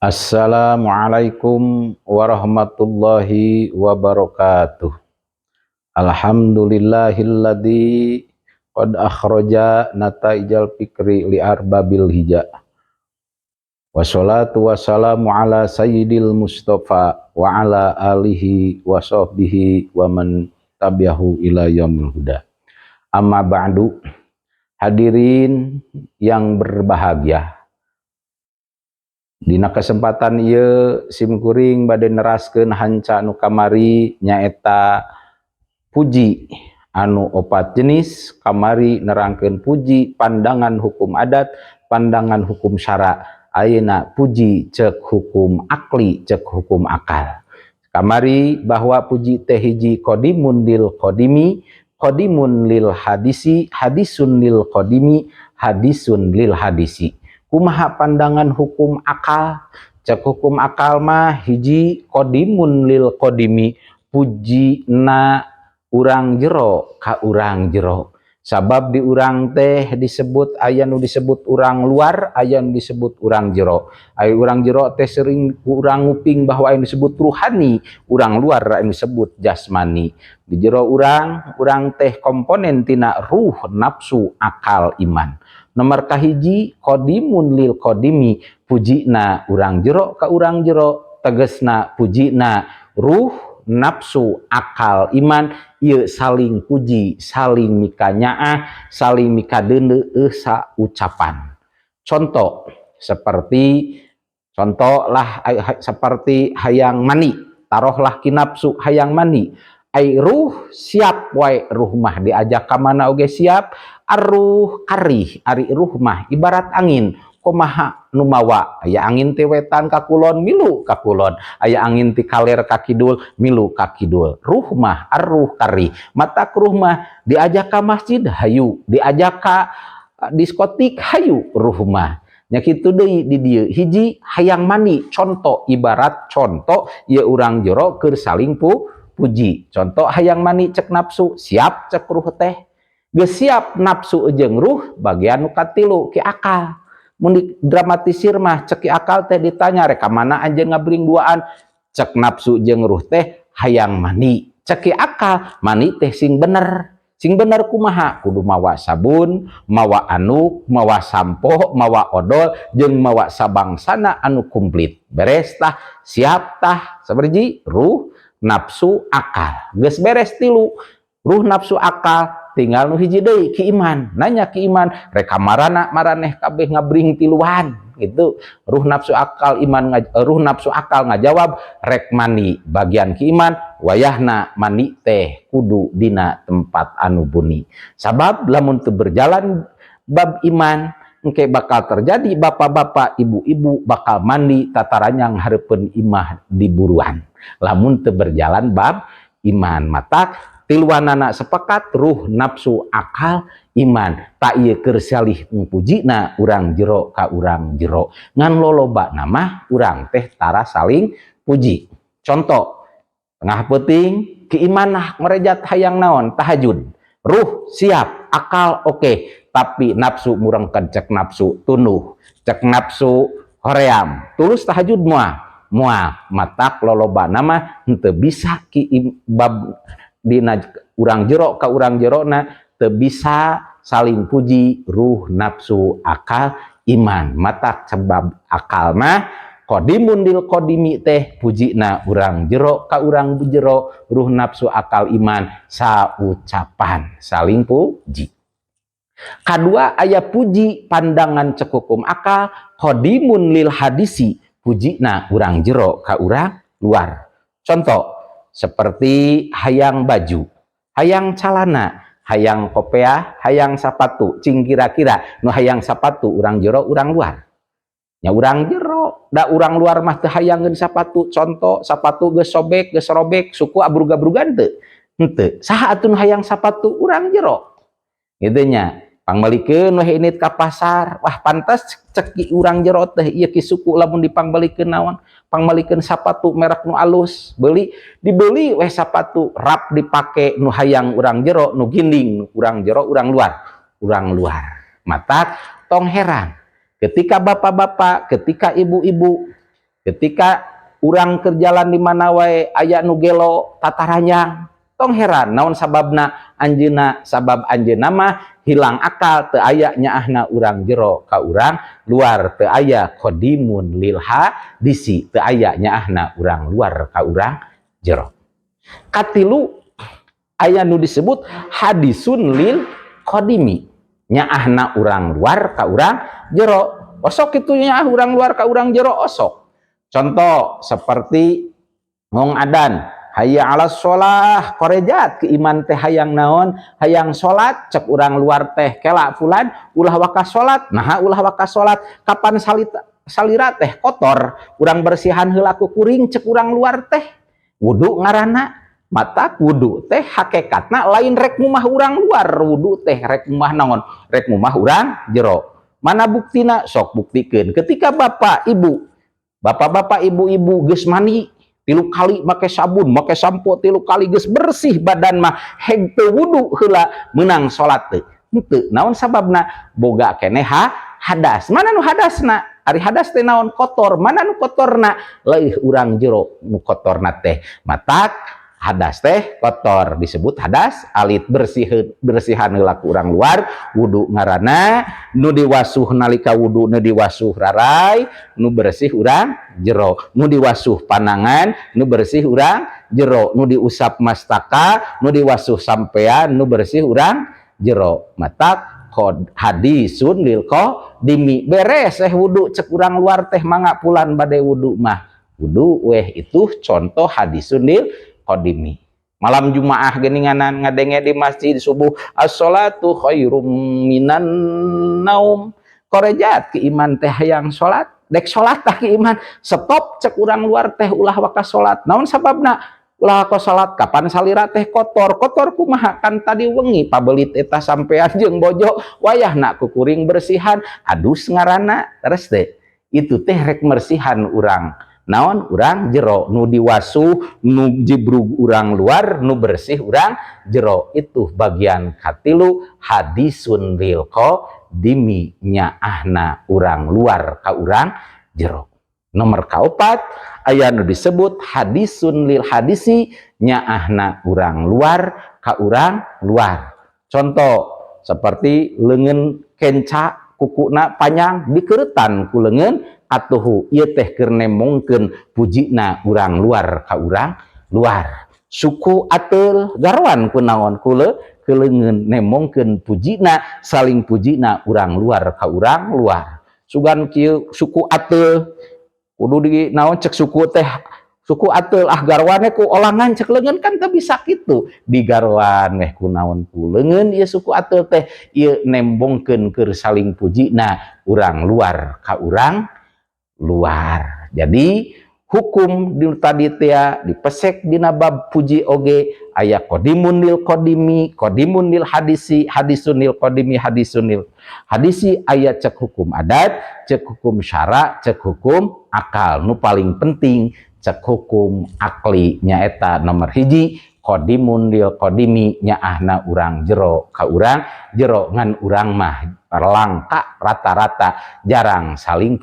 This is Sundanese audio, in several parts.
Assalamualaikum warahmatullahi wabarakatuh. Alhamdulillahilladzi qad akhraja nataijal fikri li arbabil hija. Wassalatu wassalamu ala sayyidil mustafa wa ala alihi wa sahbihi wa man tabi'ahu ila yaumil huda. Amma ba'du. Hadirin yang berbahagia. Dina kesempatan ieu sim kuring bade neraskeun hanca nu kamari, nyaeta puji anu opat jenis. Kamari nerangkeun puji pandangan hukum adat, pandangan hukum syara. Ayeuna puji cek hukum akli, cek hukum akal. Kamari bahwa puji teh hiji, qadimun lil qadimi, qadimun lil hadisi, hadisun lil qadimi, hadisun lil hadisi. Kumaha pandangan hukum akal? Cek hukum akal mah hiji, qadimun lil qadimi, puji na urang jero ka urang jero. Sabab di urang teh disebut aya nu disebut urang luar, aya nu disebut urang jero. Aya urang jero teh sering urang nguping bahwa aya nu disebut ruhani, urang luar aya nu disebut jasmani. Di jero urang, urang teh komponen tina ruh, nafsu, akal, iman. Nomor kahiji, qadimun lil qadimi, pujina urang jero ka urang jero, tegesna pujina ruh, nafsu, akal, iman ieu saling puji, saling mikanyaah, saling mikadeuneuh ucapan. Contoh seperti, contoh lah seperti hayang mani, taruhlah ki nafsu hayang mani. Ai ruh siap wae, ruh mah diajak ka mana oge siap. Arruh karih, ari ruh mah ibarat angin, kumaha nu mawa. Aya angin ti wetan ka kulon, milu ka kulon. Aya angin ti kaler ka kidul, milu ka kidul. Ruh mah arruh karih, matak ruh mah diajak ka masjid hayu, diajak ka diskotik hayu ruh mah. Nya kitu deui di dieu, hiji hayang mandi, contoh, ibarat contoh ieu urang jero keur saling puji. Contoh hayang mandi cek nafsu, siap cek ruh teh. Geus siap nafsu jeung ruh, bagian nu katilu ki akal. Mun didramatisir mah cek ki akal teh ditanya, "Rek ka mana anjeun ngabring duaan?" Cek nafsu jeung ruh teh hayang mandi. Cek ki akal, mandi teh sing bener. Sing bener kumaha? Kudu mawa sabun, mawa anduk, mawa sampo, mawa odol, jeung mawa sabangsana anu komplit. Beres tah, siap tah. Sabariji ruh, nafsu, akal. Geus beres tilu, ruh, nafsu, akal, tinggal nu hiji deui, ki iman. Nanya ki iman, rek ka marana maraneh kabeh ngabring tiluan gitu? Ruh, nafsu, akal, iman, ruh, nafsu, akal ngajawab rek mandi. Bagian ki iman, wayahna mandi teh kudu dina tempat anu buni. Sabab lamun teu berjalan bab iman, engke bakal terjadi bapak-bapak, ibu-ibu bakal mandi tataranyang hareupeun imah di buruan lamun teu berjalan bab iman. Matak tiluanana sepakat, ruh, nafsu, akal, iman. Tak ieu keur salih pujina urang jero ka urang jero. Ngan loloba nama urang teh tara saling puji. Contoh tengah peuting keimanah ngerejat hayang naon, tahajud. Ruh siap, akal oke, tapi nafsu murangkan. Cek nafsu tunduh, cek nafsu hoream, tulus tahajud moal moal. Matak loloba nama henteu bisa ki bab dina urang jero ka urang jero na teu bisa saling puji ruh, nafsu, akal, iman. Matak sebab akal mah qadimun lil qadimi teh pujina urang jero ka urang jero, ruh, nafsu, akal, iman saucapan saling puji. Kadua, aya puji pandangan cek hukum akal, qadimun lil hadisi, pujina urang jero ka urang luar. Contoh seperti hayang baju, hayang calana, hayang kopeah, hayang sapatu. Cing kira-kira nu hayang sapatu urang jero, urang luar? Nya urang jero. Da urang luar mah teu hayangeun sapatu. Contoh sapatu geus sobek, geus robek, suku abrug-abrugan teu? Henteu. Saha atuh nu hayang sapatu? Urang jero gitu nya. Pangbalikeun we indit ka pasar. "Wah, pantas," cek urang jero teh, "ieu ki suku lamun dipangbalikeun naon, pangbalikeun sapatu merek nu alus." Beli, dibeli weh sapatu, rap dipake. Nu hayang urang jero, nu ginding urang jero, urang luar? Urang luar. Matak tong heran ketika bapak-bapak, ketika ibu-ibu Ketika urang keur jalan di mana wae aya nu gelo tataranjang, tong heran naon sababna anjeunna. Sabab anjeunna mah hilang akal, teu aya nyaahna urang jero ka urang luar, teu aya qadimun lil hadisi, teu aya nyaahna urang luar ka urang jero. Katilu, aya nu disebut hadisun lil qadimi, nyaahna urang luar ka urang jero. Osok itu nyaah urang luar ka urang jero osok. Contoh seperti ngong adan, "Hayya ala sholah," korejat ke iman teh hayang naon? Hayang salat. Cek urang luar teh, "Kela fulan, ulah waka salat." "Nah, ulah waka salat kapan salira teh kotor, urang bersihan heula ku kuring," cek urang luar teh. Wudu ngaranna. Mata wudu teh hakikatna lain rek ngumah urang luar, wudu teh rek ngumah naon? Rek ngumah urang jero. Mana buktina? Sok buktikeun. Ketika bapak ibu, bapak-bapak, ibu-ibu geus mandi 3 kali make sabun, make sampo 3 kali, geus bersih badan mah, heg teu wudu heula, meunang salat teu? Henteu. Naon sababna? Boga keneh hadas. Mana nu hadasna? Ari hadas teh naon? Kotor. Mana nu kotorna? Leuh urang jero nu kotorna teh. Matak hadas teh kotor, disebut hadas alit. Bersih, bersihan heula ku urang luar, wudu ngaranna. Nu diwasuh nalika wudu, nu diwasuh rarai, nu bersih urang jero. Nu diwasuh panangan, nu bersih urang jero. Nu diusap mastaka, nu diwasuh sampean, nu bersih urang jero. Matak kod hadisun lil qadimi. "Beres eh wudu," cek urang luar teh, "mangga pulan, bade wudu mah." Wudu weh. Itu contoh hadisun lil qadimi. Malam Jumaah geninganan ngadenge di masjid subuh, "As-sholatu khairum minan naum," korejat ke iman teh hayang salat, dek salat tah ke iman. "Stop," cek urang luar teh, "ulah waka salat." Naon sababna ulah waka salat? Kapan salira teh kotor. "Kotor kumaha? Kan tadi wengi pabelit eta sampean jeung bojo, wayahna ku kuring bersihan." Adus ngaranna. Terus teh itu teh rek mersihan urang naon? Urang jero. Nu diwasuh, nu jibrug urang luar, nu bersih urang jero. Itu bagian katilu, hadisun lil qadimi, nyaahna urang luar ka urang jero. Nomor kaopat, aya nu disebut hadisun lil hadisi, nyaahna urang luar ka urang luar. Contoh seperti leungeun kenca kukuna panjang dikeretan ku leungeun atuhu, ieu teh keur nembongkeun pujina urang luar ka urang luar. Suku ateul garoan ku naon? Ku leungeun, nembongkeun pujina, saling pujina urang luar ka urang luar. Sugan kieu suku ateul kudu di naon? Cek suku teh, "Suku ateul ah, garwane ku olangan," cek leungeun. Kan teu bisa kitu, digaroan weh ku naon? Ku leungeun. Ieu suku ateul teh ieu nembongkeun keur saling pujina urang luar ka urang luar. Jadi hukum di tadi teh dipesek dina bab puji oge aya qadimun lil qadimi, qadimun lil hadisi, hadisun lil qadimi, hadisun lil hadisi. Aya cek hukum adat, cek hukum syara, cek hukum akal. Nu paling penting cek hukum akli nyaeta nomor 1, qadimun lil qadimi, nyaahna urang jero ka urang jero. Ngan urang mah langka, rata-rata jarang saling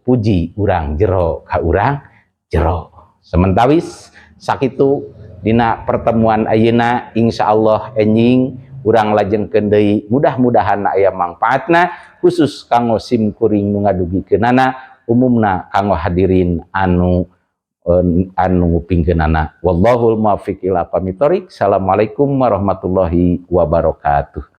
puji urang jero ka urang jero. Sementawis sakitu dina pertemuan ayeuna. Insyaallah enjing urang lajengkeun deui, mudah-mudahan aya mangfaatna, khusus kanggo sim kuring nu ngadugikeunana, umumna kanggo hadirin anu ngupingkeunana. Wallahul muwaffiq ila aqwamit thoriq. Assalamualaikum warahmatullahi wabarakatuh.